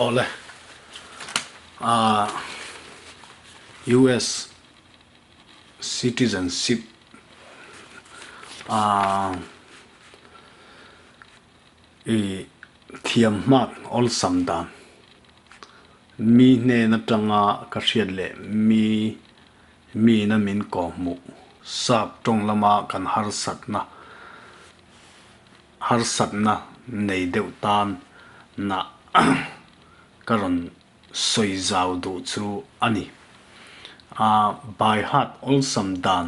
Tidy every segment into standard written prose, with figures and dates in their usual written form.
Awle US citizenship i thiam hmak awlsam dan mi hnen atanga ka hriat leh mi miin a min kawhhmuh sap tawng lama kan harsatna harsatna nei deuh tan nah ka rawn sawi zau duh chu a ni. By heart awlsam dan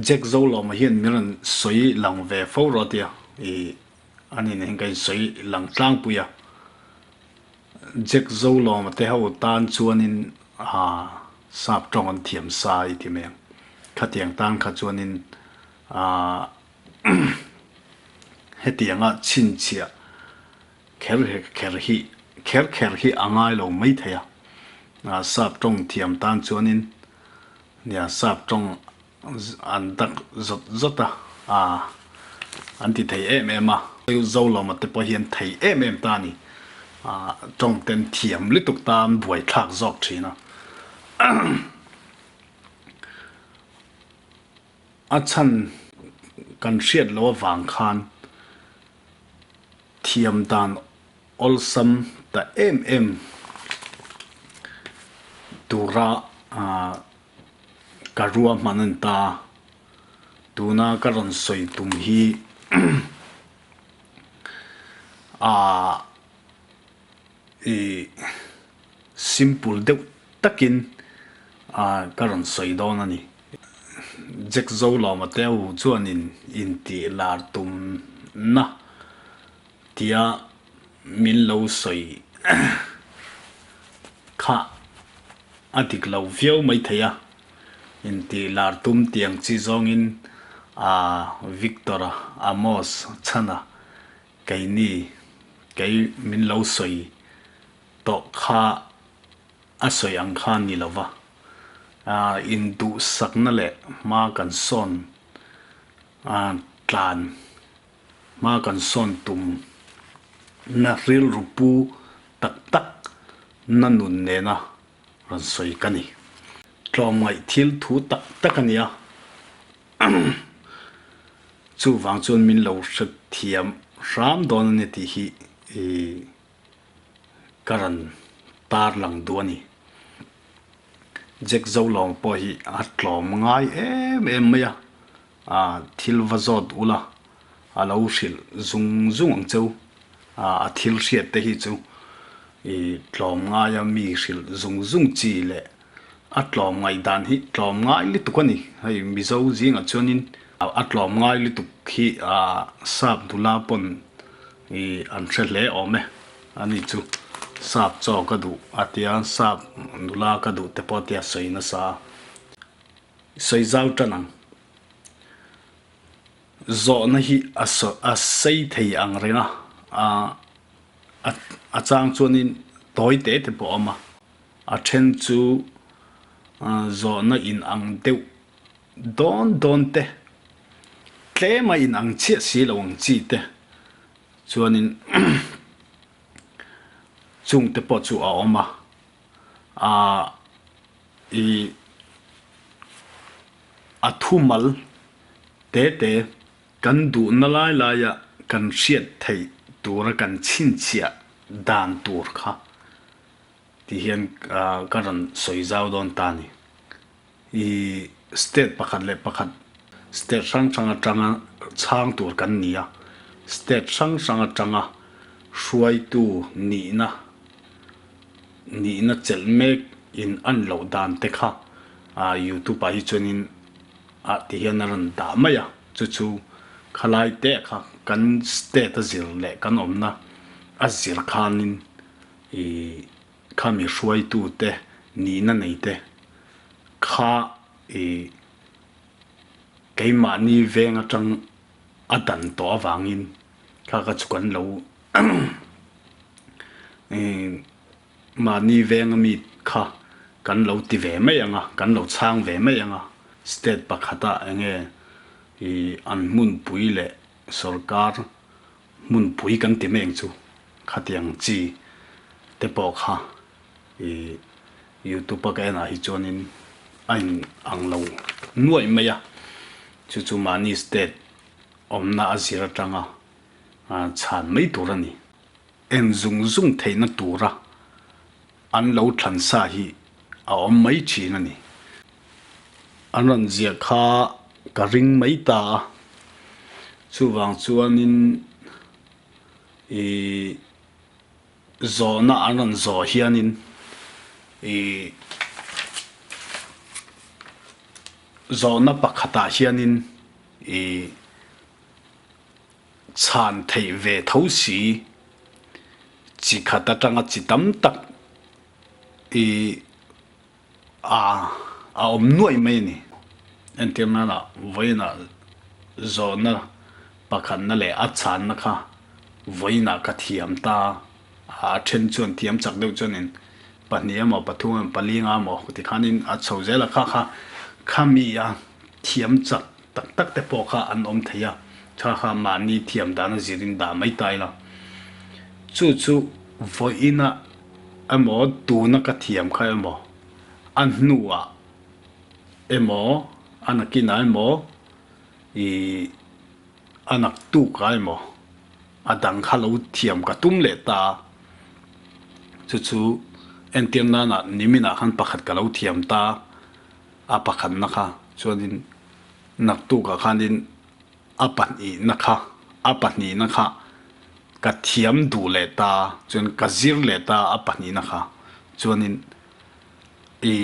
Jack Zolawma hian min rawn sawi lang ve fo rawh tia ih a ni nen ka insawi lang tlangpui a. Jack Zolawma te ho tan chuanin aa sap tawng an thiam sa i ti mai ang. Khatiang tan kha chuanin aa hetianga chhinchhiah kher kher hi kher kher hi a ngai lo mai thei a. Sap tawng thiam tan chuanin Nia, sap tawng an dak zawt zawt a, aa an ti thei em em a. Zolawma te pawh hian thei em em ta a ni. Aa tawng ten thiam lutuk ta an buaithlak zawk thin a. A chhan kan hriat loh avang khan thiam dan awlsam ta em em tura ka ruahman a ni ta. Tuna ka rawn sawi tum hi aah ih simple deuh takin aah ka rawn sawi dawn a ni. Jack Zolawma te ho chuanin intih lar tumna Tia min lo sawi kha a dik lo viau mai thei a, intih lar tum tiang chi zawngin a Victor-a, Amos, chhana keini kei min lo sawi tawh kha a sawi ang kha ni lo va, induhsakna leh hma kan sawn tlan. Hma kan sawn tum na rilru pu tak tak na nun nena rawn sawi ka ni. Tlawmngaih thil thu tak tak a nia. Chuvang chuan min lo hrethiam hram dawn a ni tih hi ka rawn tar lang duh a ni. Jack Zolawng pawh hi a tlawm ngai em em mai a. A thil va zawt ula, a lo hrilh zung zung ang cheu. A thil hriat te hi chu i tlawm ngaia mi hrilh zung zung chi leh a tlawm ngaih dan hi tlawm ngai lutuk a ni. Hei Mizo zingah chuanin a tlawm ngai lutuk hi sap nula pawn i an hre hle awm e. Ani chu sap chaw ka duh a tia, sap nula ka duh te pawh a tia sawi nasa. Sawi zau tan ang. Zawhna hi a a sei thei ang reng a, a a chang chuanin tawi te te pawh a awm a, a then chu zawhna in ang deuh dawn dawn te, tlem a in ang chiah si lo ang chi te chuanin chung te pawh chu a awm a, ah I a thumal te te kan duhna lai laia kan hriat theih tura kan chhinchhiah dan tur kha ti hian ka rawn sawi zau dawn ta a ni. I state pakhat leh pakhat state hrang hrang atanga chhang tur kan ni a, state hrang hrang atanga hruaitu nihna Nihna chelh mek in an loh dan te kha youtube ah hi chuanin ah ti hian a rawn dah mai a, chu chu khalai te kha kan state a zir leh kan awmna a zir khanin ih khami hruaitu te nihna nei te kha ih keimahni veng atang a dan tawh avangin kha kha chu kan lo Mahni venga mi kha kan lo ti ve mai ang a, kan lo chhang ve mai ang a. State pakhata eng nge an hmunpui leh Sorkar hmunpui kan ti mai ang chu khatiang chi te pawh kha ih youtube a ka en ah hi chuanin a in ang lo nuaih mai a, chu chu mahni state awmna a zir atanga chhan mai tur a ni. En zung zung theihna tura an lo thlan sa hi a awm mai thin a ni. An rawn ziah kha ka ring mai ta a, chuvang chuanin ih zawhna an rawn zawh hianin ih zawhna pakhatah hianin ih chhan theih ve tho si chi khat atanga chi tam tak ih a a awm nuaih mai a ni. Entir nana vawiinah zawhna pakhatna leh a chhanna kha vawiinah ka thiam ta a, a then chuan thiam chak deuh chuanin pahnih emaw pathum emaw pali nga emaw tikhanin a chho zel a, kha kha khami a thiam chak tak tak te pawh kha an awm thei a, kha kha mahni thiam dan a zirin dah mai ta ila. Chu chu vawiinah emaw tuna ka thiam kha emaw a hnuah emaw a nakinah emaw ih a naktukah emaw a dang kha lo thiam ka tum leh ta a, chu chu entir nana niminah khan pakhat ka lo thiam ta a pakhatna kha chuanin naktukah khanin A pahnihna kha, a pahnihna kha ka thiam duh leh ta, chuan ka zir leh ta a pahnihna kha. Chuanin i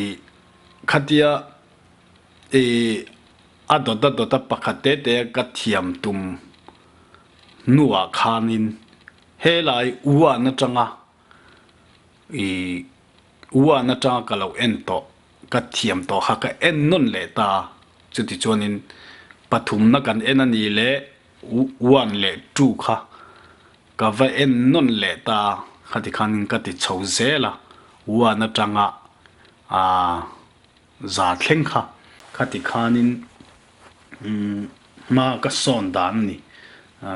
khatia i a dawt a dawt a pakhat te te ka thiam tum hnuah khanin helai uan atanga i uan atanga ka lo en tawh Ka thiam tawh kha ka en nawn leh ta. Chutichuanin pathumna kan en a ni leh one leh two kha ka va en nawn leh ta. Khati khanin ka ti chho zel a, one atanga aah za thleng kha. Khati khanin hma ka sawn dan a ni.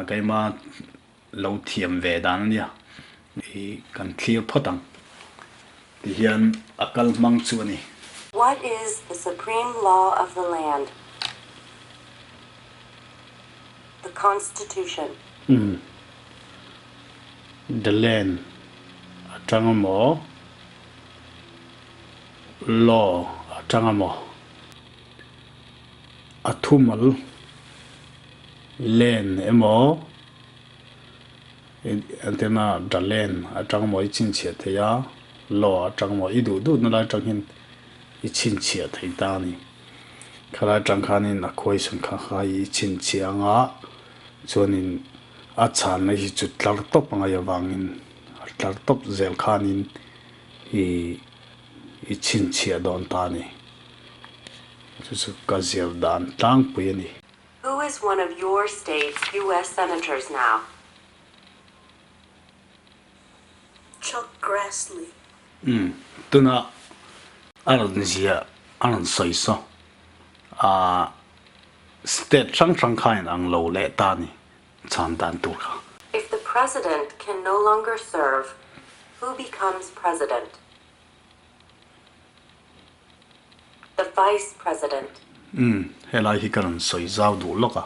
Keima lo thiam ve dan a nia i kan thlir phawt ang ti hian a kal hmang chu a ni. What is the supreme law of the land? The Constitution. Umm the land atang emaw law atang emaw a thumal land emaw Antenna Dalen atang maw i chhinchhiah thei a, Law atang maw i duh duhna lai atang hian i chhinchhiah thei ta a ni. Khalai atang khanin a question kha kha i chhinchhiah anga chuanin a chhanna hi chu tlar tawp a ngaih avangin a tlar tawp zel khanin i i chhinchhiah dawn ta a ni. Chu chu ka zir dan tlangpui a ni. Who is one of your state's US senators now? Chuck Grassley. Umm tuna a rawn ziah a rawn sawi saw ah state hrang hrang kha in ang lo leh ta ni chhan dan tur kha. If the president can no longer serve, who becomes president? The Vice President. Umm, helai hi ka rawn sawi zau duh lawk a,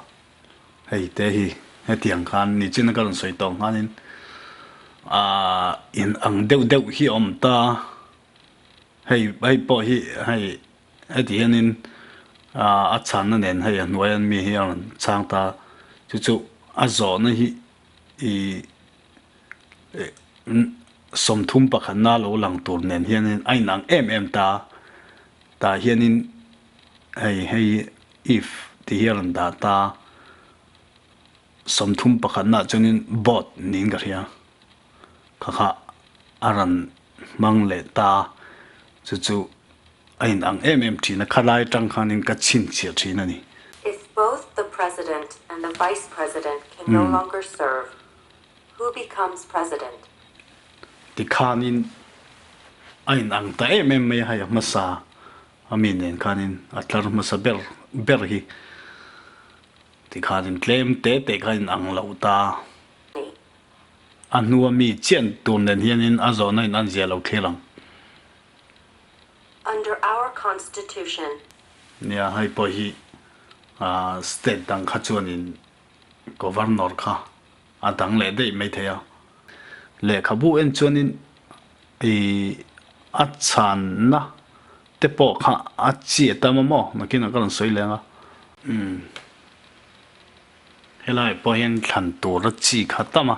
hei te hi hetiang khan nichin a ka rawn sawi tawh nghanin aah in ang deuh deuh hi a awm ta, hei hei pawh hi hei heti hianin aah a chhanna nen hei a hnuai an mi hi a rawn chhang ta, chu chu a zawhna hi ih. 31 na lo lang tur nen hianin a inang em em ta tah hianin hei hei if tih hi a rawn dah ta 31 naah chuanin board niin ka hria kha kha a rawn hmang leh ta chu chu a inang em em thin a khalai atang khanin ka chhinchhiah thin a ni. If both the President and the Vice President can no longer serve, Who becomes president? Tikhanin a inang ta em em mai a, hei a hmasa a mi nen khanin a tlar hmasa ber ber hi. Tikhanin tlem te te kha in ang lo ta. A hnua mi chian tur nen hianin a zawhna in an zia lo thlir ang. Under our Constitution. Nia, hei pawh hi state dang kha chuanin Governor kha a dang leh daih mai thei a. Lehkhabu en chuanin i a chhanna te pawh kha a chiat a maw nakinah ka rawn sawi leng a. Umm helai pawh hian thlan tur a chi kha tam a,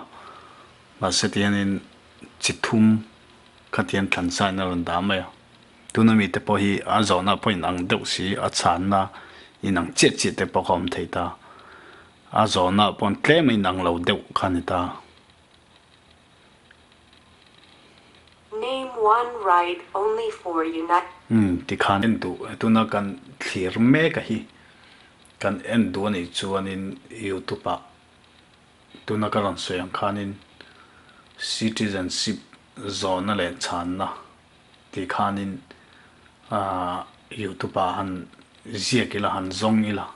mahse tihianin chi thum kha tihian thlan sa in a rawn dah mai a. Tuna mite pawh hi a zawhna pawh inang deuh si, a chhanna inang chiah chiah te pawh kha awm thei ta. A zawhna pawh tlem a inang lo deuh kha a ni ta. Name one right only for United. Umm tikhan en duh tuna kan thlir mek a hi kan en duh a nih chuanin youtube ah tuna ka rawn sawi ang khanin citizenship zawhna leh chhanna tih khanin ah youtube ah han ziak ila han zawng ila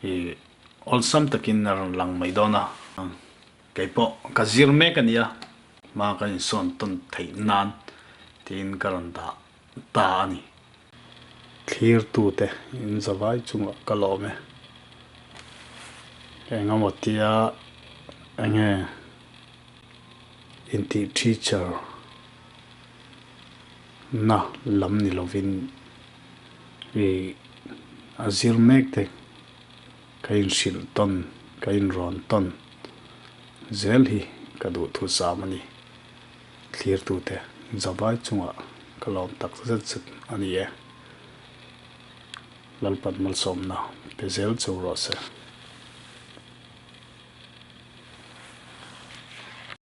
ih awlsam takin a rawn lang mai dawn a. Kei pawh ka zir mek a nia, hma ka insawn tawn theih nan tiin ka rawn dah ta a ni. Thlirtute in zavai chungah ka lawm e. Engemaw tia enge intih teacher na lam ni lovin i a zir mek te Ka inhrilh tawn, ka inrawn tawn zel hi ka duh thu zam a ni. Thlirtute zavai chungah ka lawm tak zet zet a ni e. Lalpan malsawmna pe zel cheu rawh se.